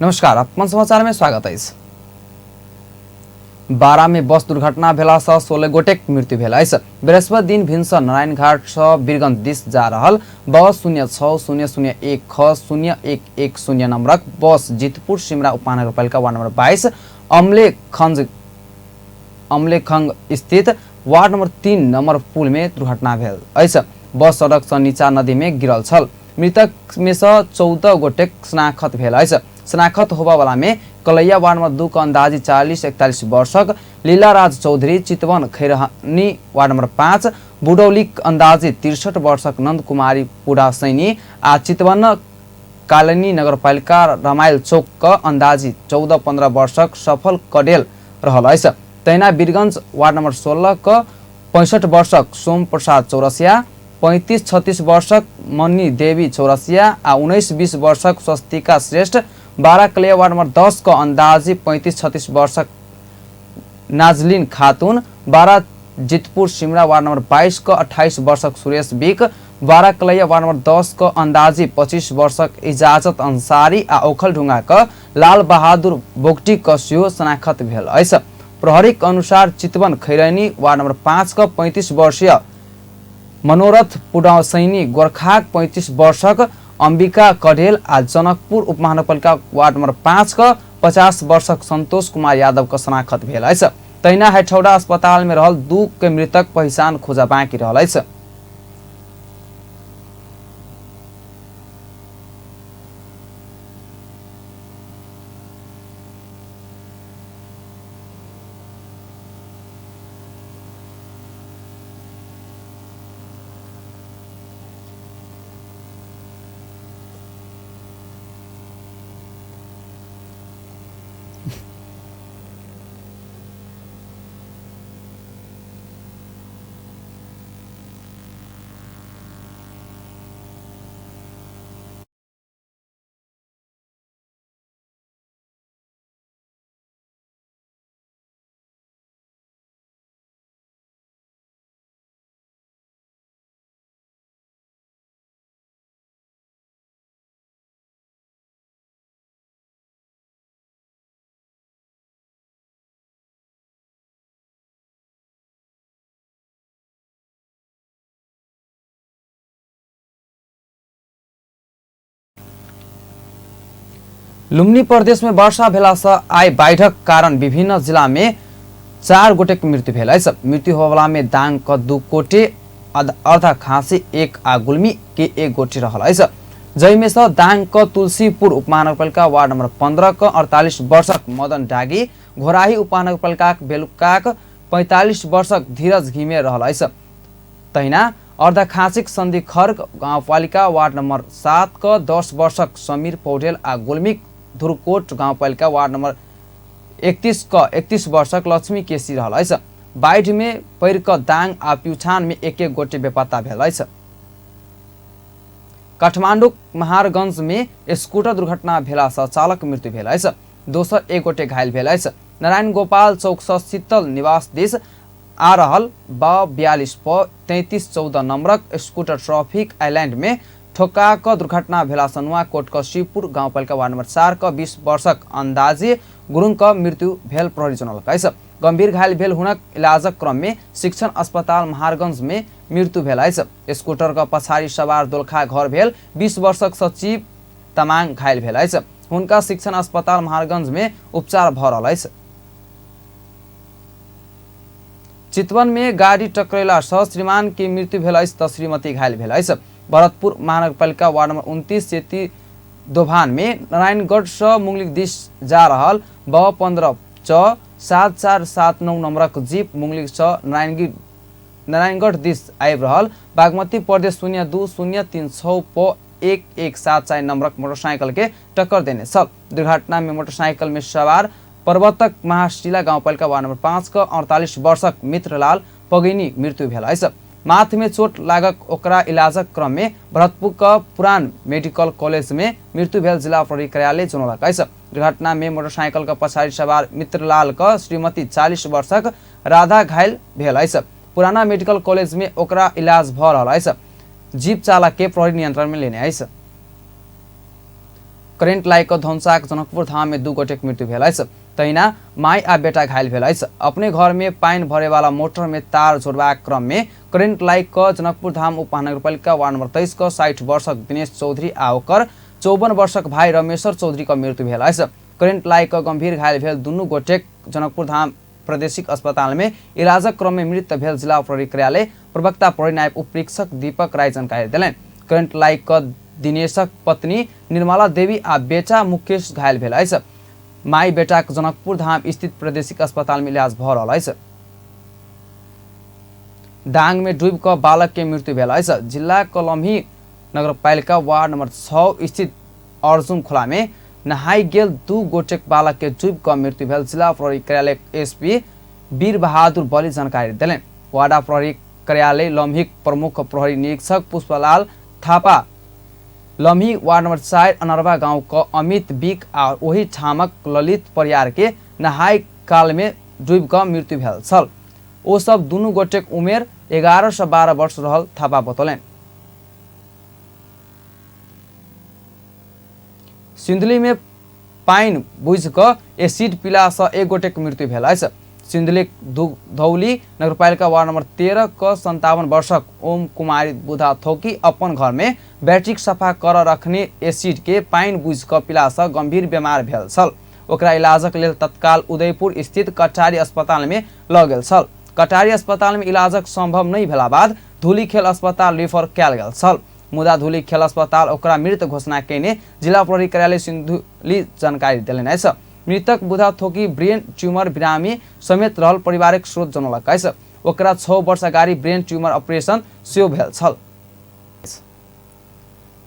नमस्कार, अपन समाचार में स्वागत अछि। बारा में बस दुर्घटना भेला सँ 16 गोटेक मृत्यु भेल अछि। बृहस्पति दिन भिनसर नारायणघाट सँ बीरगंज दिस जा रहल बस 06 0 0 1 ख 0 1 1 0 नंबरक बस जितपुर सिमरा उपमहानगरपालिका वार्ड नंबर 22 अमलेखंग स्थित वार्ड नंबर 3 नंबर पुल में दुर्घटना भेल अछि। बस सड़क सँ नीचा नदी में गिरल छल। मृतक में सँ 14 गोटेक शनाखत भेल अछि। शनाखत होबयवला में कलैया वार्ड नंबर 2 क अंदाजी 40-41 वर्षक लीलाराज चौधरी, चितवन खैरहनी वार्ड नंबर 5 बुडौलीक अंदाजी 63 वर्षक नंद कुमारी पुडा सैनी आ चितवन कालनी नगरपालिका रमाइल चौक क अंदाजी 14-15 वर्षक सफल कडेल रहल अछि। तहिना बीरगंज वार्ड नंबर 16 क 65 वर्षक सोम प्रसाद चौरसिया, 35-36 वर्षक मनी देवी चौरसिया आ 19-20 वर्षक स्वस्तिका श्रेष्ठ, 12 कलिया वार्ड नंबर 10 क अंदाजी 35-36 वर्षक नाजलिन खातून, 12 जितपुर सिमरा वार्ड नंबर 22 क 28 वर्षक सुरेश बिक, 12 कलैया वार्ड नंबर 10 क अंदाजी 25 वर्षक इजाजत अंसारी आ ओखलढुंगा क लाल बहादुर बोगटी क सेहो शनाखत भेल अछि। प्रहरीक अनुसार चितवन खैरनी वार्ड नंबर 5 क 35 वर्षीय मनोरथ पुडासैनी, गोरखाक 35 वर्षक अंबिका कडेल आ जनकपुर उपमहानगरपालिका वार्ड नंबर 5 क 50 वर्षक संतोष कुमार यादव क शनाखत भेल अछि। तहिना हेठौड़ा अस्पताल में रहल 2 के मृतक पहिचान खोजा बाँकी रहल अछि। लुम्बिनी प्रदेश में वर्षा भेला सँ आइ बाढ़िक कारण विभिन्न जिला में 4 गोटेक मृत्यु भेल अछि। मृत्यु होबयवला में दाङ क 2 गोटे, अर्धा खाँसी 1 आ गुल्मी के 1 गोटे रहल अछि। जाहिमे सँ दाङ क तुलसीपुर उपमहानगरपालिका वार्ड नंबर 15 क 48 वर्षक मदन डागी, घोराही उपमहानगरपालिकाक बेलुकाक 45 वर्षक धीरज घिमे रहल अछि। तहिना अर्धखाँसीक सन्धि खर्क गाउँपालिका वार्ड नंबर 7 क 10 वर्षक समीर पौडेल आ गुल्मीक धुरकोट गाउँपालिका वार्ड नंबर 31 क 31 वर्षक लक्ष्मी केसी रहल अछि। बाढ़ि में पड़ि क दाङ आ प्युठान में 1-1 गोटे बेपत्ता भेल अछि। काठमांडूक महारगंज में स्कूटर दुर्घटना भेला सँ चालक मृत्यु भेल अछि। दोसर 1 गोटे घायल भेल अछि। नारायण गोपाल चौक सँ शीतल निवास दिस आ रहल ब 42 प 33 14 नंबरक स्कूटर ट्रैफिक आइलैंड में ठोका क दुर्घटना भेला सँ नुआकोट क शिवपुर गाउँपालिका वार्ड नंबर 4 क 20 वर्षक अंदाजी गुरुङ क मृत्यु भेल प्रहरी जनौलक अछि। गंभीर घायल भेल हुनक इलाजक क्रम में शिक्षण अस्पताल महारगंज में मृत्यु भेल अछि। स्कूटर क पछाड़ी सवार दोलखा घर भेल 20 वर्षक सचिव तमाङ घायल भेल अछि। हुनका शिक्षण अस्पताल महारगंज में उपचार भ रहल अछि। चितवन में गाड़ी टकरेला सँ श्रीमान के मृत्यु भेल अछि त श्रीमती घायल भेल अछि। भरतपुर महानगरपालिका वार्ड नंबर 29 सेती दोभान में नारायणगढ़ सँ मुंगली दिस जा रहल ब 15 च 7479 नंबरक जीप मुंगली सँ नारायणगढ़ दिस आबि रहल बागमती प्रदेश 0 2 0 3 6 प 1 1 7 4 नंबरक मोटरसाइकिल के टक्कर देने छल। दुर्घटना में मोटरसाइकिल में सवार पर्वतक महाशिला गाउँपालिका वार्ड नंबर 5 क 48 वर्षक मित्रलाल पगैनी मृत्यु भेल अछि। माथ में चोट लागक ओकरा इलाजक क्रम में भरतपुर क पुरान मेडिकल कॉलेज में मृत्यु भेल जिला प्रहरी कार्यालय जनौलक अछि। दुर्घटना में मोटरसाइकिल क पछाड़ी सवार मित्रलाल क श्रीमती 40 वर्षक राधा घायल भेल अछि। पुराना मेडिकल कॉलेज में ओकरा इलाज भ रहल अछि। जीप चालक के प्रहरी नियंत्रण में लेने अछि। करेंट लागि कऽ धनुषाक जनकपुर धाम में 2 गोटेक मृत्यु भेल अछि। तहिना माय आ बेटा घायल भेल अछि। अपने घर में पानि भरे वाला मोटर में तार जोड़बाक क्रम में करेंट लागि कऽ जनकपुर धाम उप महानगरपालिका वार्ड नंबर 23 क 60 वर्षक दिनेश चौधरी आ ओकर 54 वर्षक भाई रमेश्वर चौधरी क मृत्यु भेल अछि। करेंट लागि कऽ गंभीर घायल भेल दुनू गोटेक जनकपुर धाम प्रादेशिक अस्पताल में इलाजक क्रम में मृत भेल जिला प्रहरी कार्यालय प्रवक्ता प्रहरी नायब उपरीक्षक दीपक राय जानकारी देलनि। करेंट लागि कऽ दिनेशक पत्नी निर्मला देवी आ बेटा मुकेश घायल भेल अछि। माई बेटाक जनकपुर धाम स्थित प्रादेशिक अस्पताल में इलाज भऽ रहल अछि। डांग में डूबि कऽ बालक के मृत्यु भेल अछि। जिला कलमही नगरपालिका वार्ड नंबर 6 स्थित अर्जुन खोला में नहाई गेल 2 गोटेक बालक के डूबि कऽ मृत्यु भेल जिला प्रहरी कार्यालय एसपी वीर बहादुर बली जानकारी देलनि। वाडा प्रहरी कार्यालय लम्हीक प्रमुख प्रहरी निरीक्षक पुष्पलाल थापा लम्ही वार्ड नंबर 4 अनरवा गांव क अमित बिक आ ओही ठामक ललित परियार के नहाय काल में डूबि कऽ मृत्यु भेल छल। ओ सब दुनू गोटेक उमेर 11 सँ 12 वर्ष रहल थापा बतौलनि। सिन्धुली में पानि बुझि कऽ एसिड पीला सँ एक गोटेक मृत्यु भेल अछि। सिन्धुली धौली नगरपालिका वार्ड नंबर 13 क 57 वर्षक ओम कुमारी बुधा थौकी अपन घर में बैटरीक सफा कर रखने एसिड के पानि बुझि कऽ पीला सँ गंभीर बीमार भेल छल। ओकरा इलाजक लेल तत्काल उदयपुर स्थित कटारी अस्पताल में लऽ गेल छल। कटारी अस्पताल में इलाजक संभव नहि भेला बाद धूलिखेल अस्पताल रेफर कयल गेल छल। मुदा धूलिखेल अस्पताल ओकरा मृत घोषणा कयने जिला प्रहरी कार्यालय सिन्धुली जानकारी देलनि अछि। मृतक बुधा थोकी ब्रेन ट्यूमर बिरामी समेत रहल पारिवारिक स्रोत जनौलक अछि। ओकरा 6 वर्ष अगाडि ब्रेन ट्यूमर ऑपरेशन सेहो भेल छल।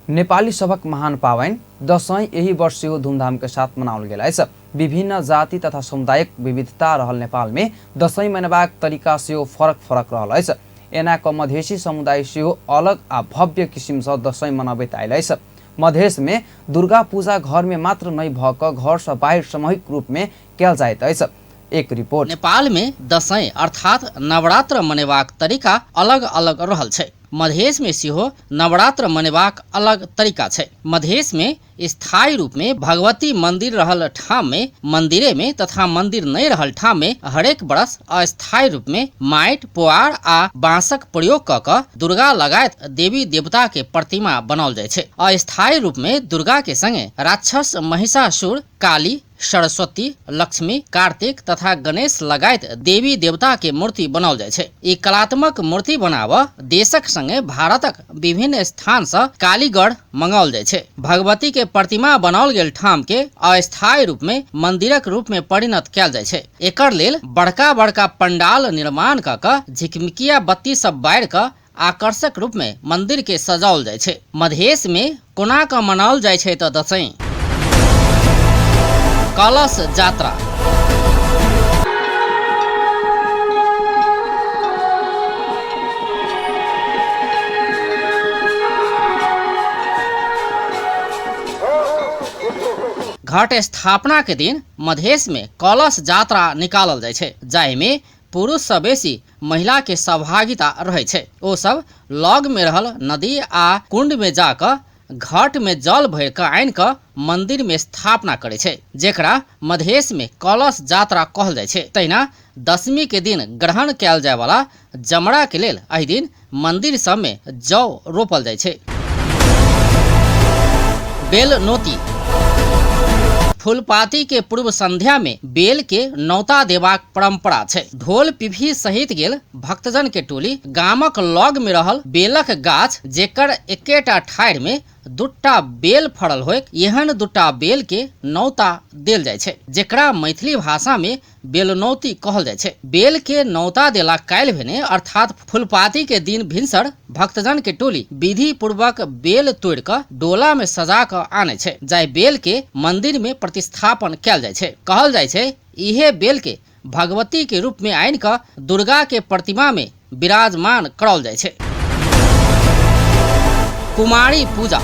नेपाली सभक महान पावनि दशैं एहि वर्ष सेहो धूमधाम के साथ मनाओल गेल अछि। विभिन्न जाति तथा समुदायक विविधता रहल नेपाल में दशैं मनेबाक तरीका सेहो फरक फरक रहल अछि। एना क मधेसी समुदाय सेहो अलग आ भव्य किसिम सँ दशैं मनबैत आयल अछि। मधेश में दुर्गा पूजा घर में मात्र नहि भ क घर सँ बाहिर सामूहिक रूप में कयल जाइत अछि। एक रिपोर्ट। नेपाल में दशैं अर्थात नवरात्र मनेबाक तरीका अलग अलग रहल छै। मधेश में सेहो नवरात्र मनेबाक अलग तरीका छै। मधेश में स्थायी रूप में भगवती मंदिर रहल ठाम में मंदिरे में तथा मंदिर नहीं रहल ठाम में हरेक बरस अस्थायी रूप में माटि पोआर आ बांसक प्रयोग क क दुर्गा लगायत देवी देवता के प्रतिमा बनाओल जाइ छै। अस्थायी रूप में दुर्गा के संगे राक्षस महिषासुर, काली, सरस्वती, लक्ष्मी, कार्तिक तथा गणेश लगायत देवी देवता के मूर्ति बनाओल जाइ छै। ई कलात्मक मूर्ति बनाव देशक संगे भारतक विभिन्न स्थान सँ कालीगढ़ मंगाओल जाइ छै। भगवती के प्रतिमा बनाओल गेल ठाम के अस्थायी रूप में मंदिरक रूप में परिणत कयल जाइ छै। एकर लेल बड़का बड़का पंडाल निर्माण क क झिकमिकिया बत्ती सब बारि क आकर्षक रूप में मंदिर के सजाओल जाइ छै। मधेश में कोना क मनाओल जाइ छै त दशैं। कलश यात्रा। घट स्थापना के दिन मधेश में कलश यात्रा निकालल जाइ छै, जाहि में पुरुष सँ बेसी महिला के सहभागिता रहै छै। ओ सब लग में रहल नदी आ कुंड में जा क घट में जल भरि क आनि क मंदिर में स्थापना करै छै, जेकरा मधेश में कलश यात्रा कहल जाइ छै। तहिना दशमी के दिन ग्रहण कयल जाय वाला जमरा के लेल एहि दिन मंदिर सब में जौ रोपल जाइ छै। बेलनोती। फूलपाती के पूर्व संध्या में बेल के नौता देबाक परंपरा छै। ढोल पिपही सहित गेल भक्तजन के टोली गामक लग में रहल बेलक गाछ, जेकर एकेटा ठाढ़ि में दूटा बेल फड़ल होइक, एहन दूटा बेल के नौता देल जाइ छै, जेकरा मैथिली भाषा में बेलनौती कहल जाइ छै। बेल के नौता देला काल्हि भेने अर्थात फूलपाती के दिन भिनसर भक्तजन के टोली विधि पूर्वक बेल तोड़ि क डोला में सजा क आनै छै, जाहि बेल के मंदिर में प्रतिस्थापन कयल जाइ छै। कहल जाइ छै इहे बेल के भगवती के रूप में आनि क दुर्गा के प्रतिमा में विराजमान कराओल जाइ छै। कुमारी पूजा।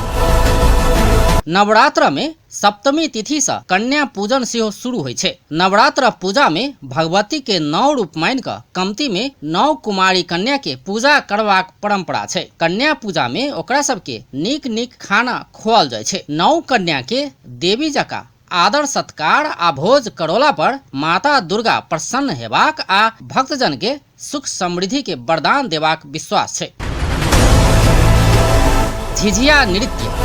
नवरात्र में सप्तमी तिथि से कन्या पूजन सेहो शुरू होइ छै। नवरात्र पूजा में भगवती के 9 रूप मान कऽ कमती में 9 कुमारी कन्या के पूजा करबाक परंपरा छै। कन्या पूजा में ओकरा सबके नीक नीक खाना खुआल जाइ छै। 9 कन्या के देवी जकाँ आदर सत्कार आ भोज करोला पर माता दुर्गा प्रसन्न हेबाक आ भक्तजन के सुख समृद्धि के वरदान देबाक विश्वास छै। झिझिया नृत्य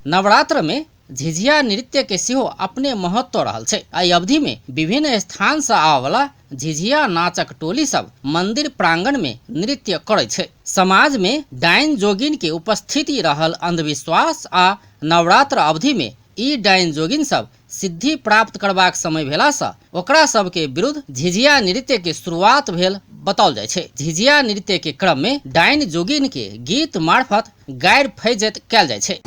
नवरात्र में झिझिया नृत्य के सेहो अपने महत्व रहल छै। एहि अवधि में विभिन्न स्थान से आबयवला झिझिया नाचक टोली सब मंदिर प्रांगण में नृत्य करै छै। समाज में डाइन जोगिन के उपस्थिति रहल अंधविश्वास आ नवरात्र अवधि में ई डाइन जोगिन सब सिद्धि प्राप्त करबाक समय भेला से ओकरा सबके विरुद्ध झिझिया नृत्य के शुरुआत भेल बताओल जाइ छै। झिझिया नृत्य के क्रम में डाइन जोगिन के गीत मार्फत गारि फैजत कयल जाइ छै।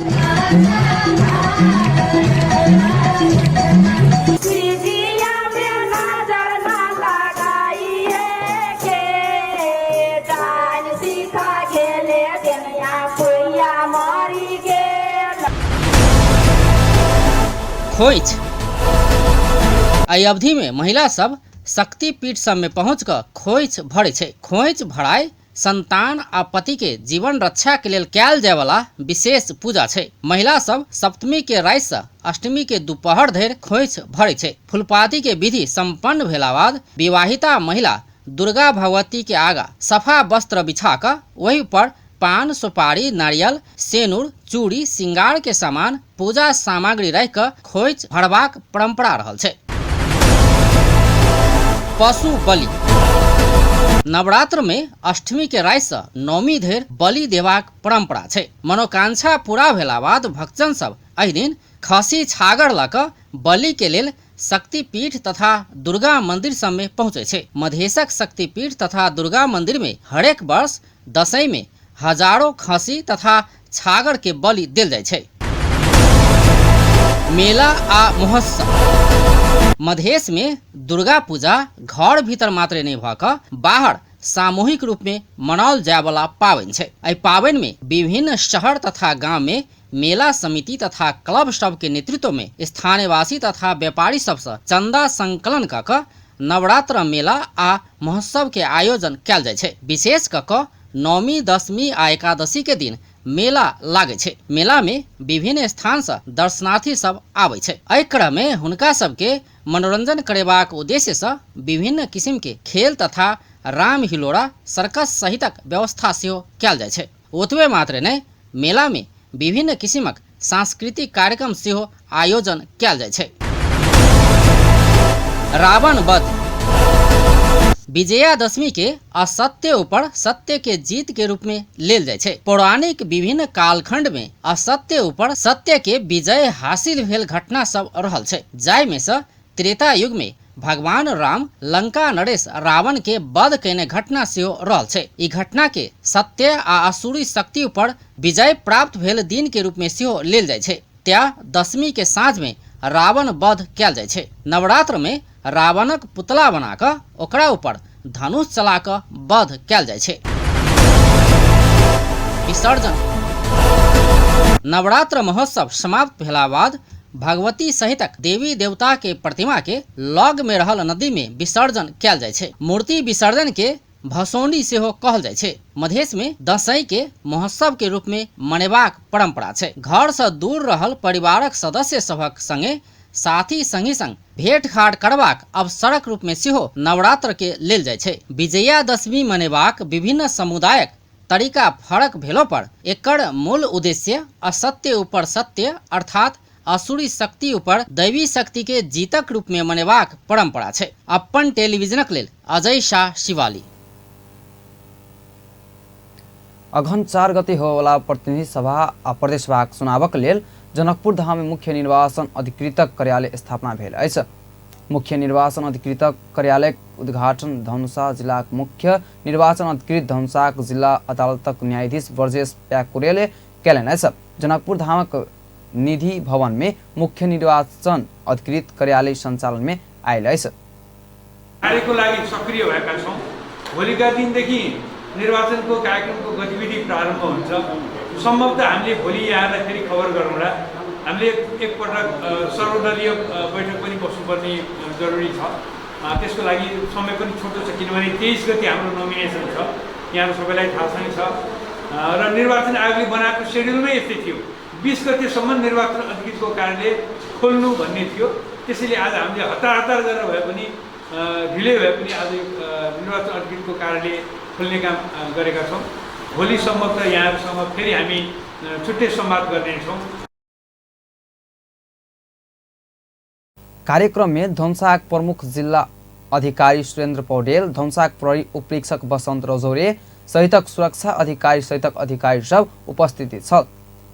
खोइछ एहि अवधि में महिला सब शक्तिपीठ सब में पहुँच कऽ खोइछ भरै छै। खोइछ भराइ संतान आ पति के जीवन रक्षा के लेल कयल जाय वाला विशेष पूजा छै। महिला सब सप्तमी के राति से अष्टमी के दोपहर धरि खोइछ भरै छै। फुलपाती के विधि संपन्न भेला बाद विवाहिता महिला दुर्गा भगवती के आगा सफा वस्त्र बिछा कऽ ओहि पर पान, सुपारी, नारियल, सेनुर, चूड़ी, सिंगार के सामान, पूजा सामग्री राखि कऽ खोइछ भरबाक परंपरा रहल छै। पशु बलि नवरात्र में अष्टमी के राति से नवमी धरि बलि देबाक परंपरा छै। मनोकांक्षा पूरा भेला बाद भक्तजन सब एहि दिन खसी छागर लऽ कऽ बलि के लेल शक्तिपीठ तथा दुर्गा मंदिर सब में पहुँचे छै। मधेशक शक्तिपीठ तथा दुर्गा मंदिर में हरेक वर्ष दशैं में हजारों खसी तथा छागर के बलि देल जाइ छै। मेला आ महोत्सव मधेश में दुर्गा पूजा घर भीतर मात्रे नहीं भऽ कऽ बाहर सामूहिक रूप में मनाओल जायवला पाबनि छै। एहि पाबनि में विभिन्न शहर तथा गांव में मेला समिति तथा क्लब सब के नेतृत्व में स्थानीयवासी तथा व्यापारी सबसँ चंदा संकलन कऽ कऽ नवरात्र मेला आ महोत्सव के आयोजन कयल जाइ छै। विशेष कऽ कऽ नवमी, दशमी आ एकादशी के दिन मेला लागै छै। मेला में विभिन्न स्थान से दर्शनार्थी सब आबै छै। एहि क्रम में हुनका सबके मनोरंजन करेबाक उद्देश्य से विभिन्न किसिम के खेल तथा राम हिलोरा, सर्कस सहितक व्यवस्था सेहो कयल जाइ छै। ओतबे मात्र नहि, मेला में विभिन्न किसिमक सांस्कृतिक कार्यक्रम सेहो आयोजन कयल जाइ छै। रावण वध विजयादशमी के असत्य ऊपर सत्य के जीत के रूप में लेल जाइ छै। पौराणिक विभिन्न कालखंड में असत्य ऊपर सत्य के विजय हासिल भेल घटना सब रहल छै, जाहि में से त्रेता युग में भगवान राम लंका नरेश रावण के वध कयने घटना सेहो रहल छै। ई घटना के सत्य आ असुरी शक्ति ऊपर विजय प्राप्त भेल दिन के रूप में सेहो लेल जाइ छै। त्या दशमी के साँझ में रावण वध कयल जाइ छै। नवरात्र में रावणक पुतला बना कऽ ओकरा ऊपर धनुष चला कऽ वध कयल जाइ छै। विसर्जन नवरात्र महोत्सव समाप्त भेला बाद भगवती सहितक देवी देवता के प्रतिमा के लग में रहल नदी में विसर्जन कयल जाइ छै। मूर्ति विसर्जन के भसौनी सेहो कहल जाइ छै। मधेश में दशैं के महोत्सव के रूप में मनेबाक परंपरा छै। घर से दूर रहल परिवारक सदस्य सभक संगे साथी संगी संग भेंटघाट करबाक अवसरक रूप में सेहो नवरात्र के लेल जाइ छै। विजयादशमी मनेबाक विभिन्न समुदायक तरीका फरक भेलो पर एकर मूल उद्देश्य असत्य ऊपर सत्य अर्थात असुरी शक्ति ऊपर दैवी शक्ति के जीतक रूप में मनेबाक परंपरा छै। अपन टेलीविजनक लेल अजय शाह शिवाली। अघन 4 गते होवला प्रतिनिधि सभा आ प्रदेश सभाक चुनावक लेल जनकपुर धाम में मुख्य निर्वाचन अधिकृतक कार्यालय स्थापना भेल अछि। मुख्य निर्वाचन अधिकृतक कार्यालय उद्घाटन धनुषा जिलाक मुख्य निर्वाचन अधिकृत धनुषाक जिला अदालतक न्यायाधीश ब्रजेश प्याकुरेले कयलनि अछि। जनकपुर धामक निधि भवन में मुख्य निर्वाचन अधिकृत कार्यालय संचालन में आयल अछि। कार्यको लागि सक्रिय भएका छौँ। भोलिका दिनदेखि निर्वाचनको कार्यक्रमको गतिविधि प्रारम्भ हुन्छ। सम्भवतः हामीले भोलि यहाँलाई फेरि खबर गरौँला। हामीले एकपटक सर्वदलीय बैठक पनि बस्नुपर्ने जरुरी छ। त्यसको लागि समय पनि छोटो छ, किनभने 23 गते हाम्रो नोमिनेसन छ, यहाँहरू सबैलाई थाहा नै छ। र निर्वाचन आयोगले बनाएको सेड्युलमै यस्तै थियो, 20 गतेसम्म निर्वाचन अधिकृतको कार्यालय खोल्नु भन्ने थियो। त्यसैले आज हामीले हतार हतार गरेर भए पनि, ढिलै भए पनि आज निर्वाचन अधिकृतको कार्यालय खोल्ने काम गरेका छौँ। भोलिसम्म त यहाँहरूसँग फेरि हामी छुट्टै संवाद गर्नेछौँ। कार्यक्रम में धनसाक प्रमुख जिल्ला अधिकारी सुरेन्द्र पौडेल, धनसाक प्रहरी उपरीक्षक बसन्त रजौरे सहितक सुरक्षा अधिकारी सहितक अधिकारी सब उपस्थिति छल।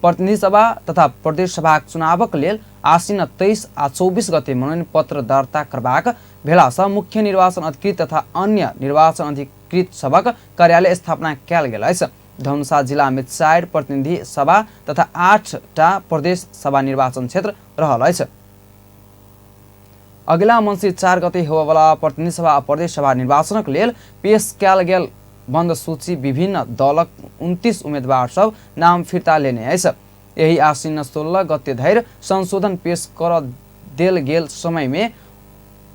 प्रतिनिधि सभा तथा प्रदेश सभाक चुनावक लेल आसिन 23 आ 24 गते मनोनयन पत्र दर्ता करबाक भेलासँ मुख्य निर्वाचन अधिकृत तथा अन्य निर्वाचन अधिकृत सभक कार्यालय स्थापना कयल गेल अछि। धनुषा जिला में 4 प्रतिनिधि सभा तथा 8टा प्रदेश सभा निर्वाचन क्षेत्र रहल अछि। अगिला मंसिर 4 गते होबयवला प्रतिनिधि सभा आ प्रदेश सभा निर्वाचनक लेल पेश कयल गेल बन्द सूची विभिन्न दलक 29 उम्मेदवार सब नाम फिर्ता लेने अछि। एहि आसिन 16 गते धरि संशोधन पेश कर देल गेल समय में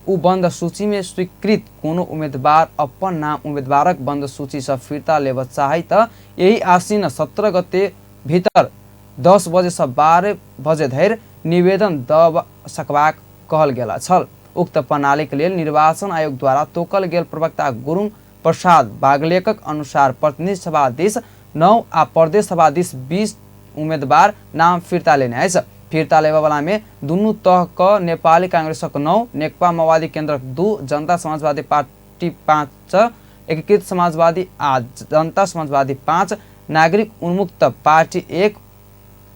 उ बन्द सूची में स्वीकृत कोनो उम्मेदवार अपन नाम उम्मेदवारक बन्द सूची से फिर्ता लेबऽ चाही त एहि आसिन 17 गते भीतर 10 बजे से 12 बजे धरि निवेदन दऽ सकबाक कहल गेल छल। उक्त प्रणालीक लेल निर्वाचन आयोग द्वारा तोकल गेल प्रवक्ता गुरुङ प्रसाद बागलेकक अनुसार प्रतिनिधि सभा दिस 9 आ प्रदेश सभा दिस 20 उम्मेदवार नाम फिर्ता लेने अछि। फिर्ता लेबयवला में दुनू तह क नेपाली कांग्रेसक 9, नेकपा माओवादी केन्द्रक 2, जनता समाजवादी पार्टी 5, एकीकृत समाजवादी आ जनता समाजवादी 5, नागरिक उन्मुक्त पार्टी 1,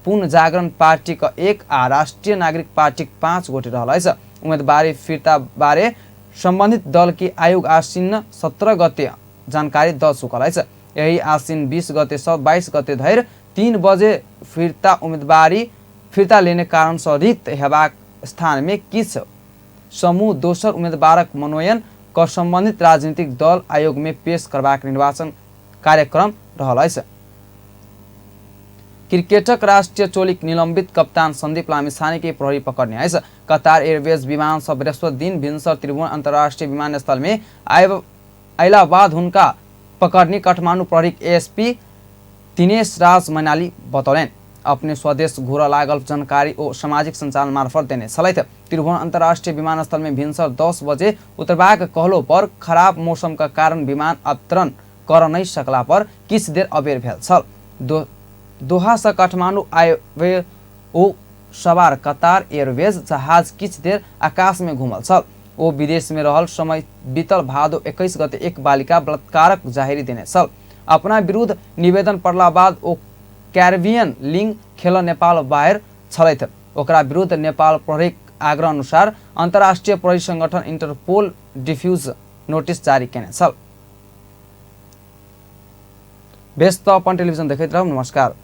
पुनः जागरण पार्टी क 1 आ राष्ट्रिय नागरिक पार्टी 5 गोटे रहल अछि। उम्मेदवारी फिर्ता बारे संबंधित दल के आयोग आसिन 17 गते जानकारी द चुकल अछि। यही आसिन 20 गते से 22 गते धरि 3 बजे फिर्ता उम्मेदवारी फिर्ता लेने कारण से रिक्त हेबाक स्थान में किछु समूह दोसर उम्मेदवारक मनोनयन क संबंधित राजनीतिक दल आयोग में पेश करबाक निर्वाचन कार्यक्रम रहल अछि। क्रिकेटक राष्ट्रिय टोलीक निलंबित कप्तान संदीप लामिछाने के प्रहरी पकड़ने अछि। कतार एयरवेज विमान से बृहस्पति दिन भिनसर त्रिभुवन अंतर्राष्ट्रीय विमानस्थल में अयला बाद हुनका पकड़ने काठमांडू प्रहरी एएसपी दिनेश राज मैनाली बतौलनि। अपने स्वदेश घुरऽ लागल जानकारी ओ सामाजिक संचार मार्फत देने छलथि। त्रिभुवन अंतर्राष्ट्रीय विमानस्थल में भिनसर 10 बजे उतरबाक कहलो पर खराब मौसम का कारण विमान अवतरण कर नहीं सकला पर किछु देर अबेर भेल छल। दोहा से काठमांडू आवे ओ सवार कतार एयरवेज जहाज किछु देर आकाश में घुमल छल। ओ विदेश में रहल समय बीतल भादो 21 गते एक बालिका बलात्कारक जाहिरी देने छल। अपना विरुद्ध निवेदन पड़ला बाद ओ कैरेबियन लिंग खेल नेपाल बाहर छलथि। ओकरा विरुद्ध नेपाल प्रहरीक आग्रह अनुसार अंतर्राष्ट्रीय प्रहरी संगठन इंटरपोल डिफ्यूज नोटिस जारी केने छल। व्यस्त अपन टेलिभिजन देखैत रहू। नमस्कार।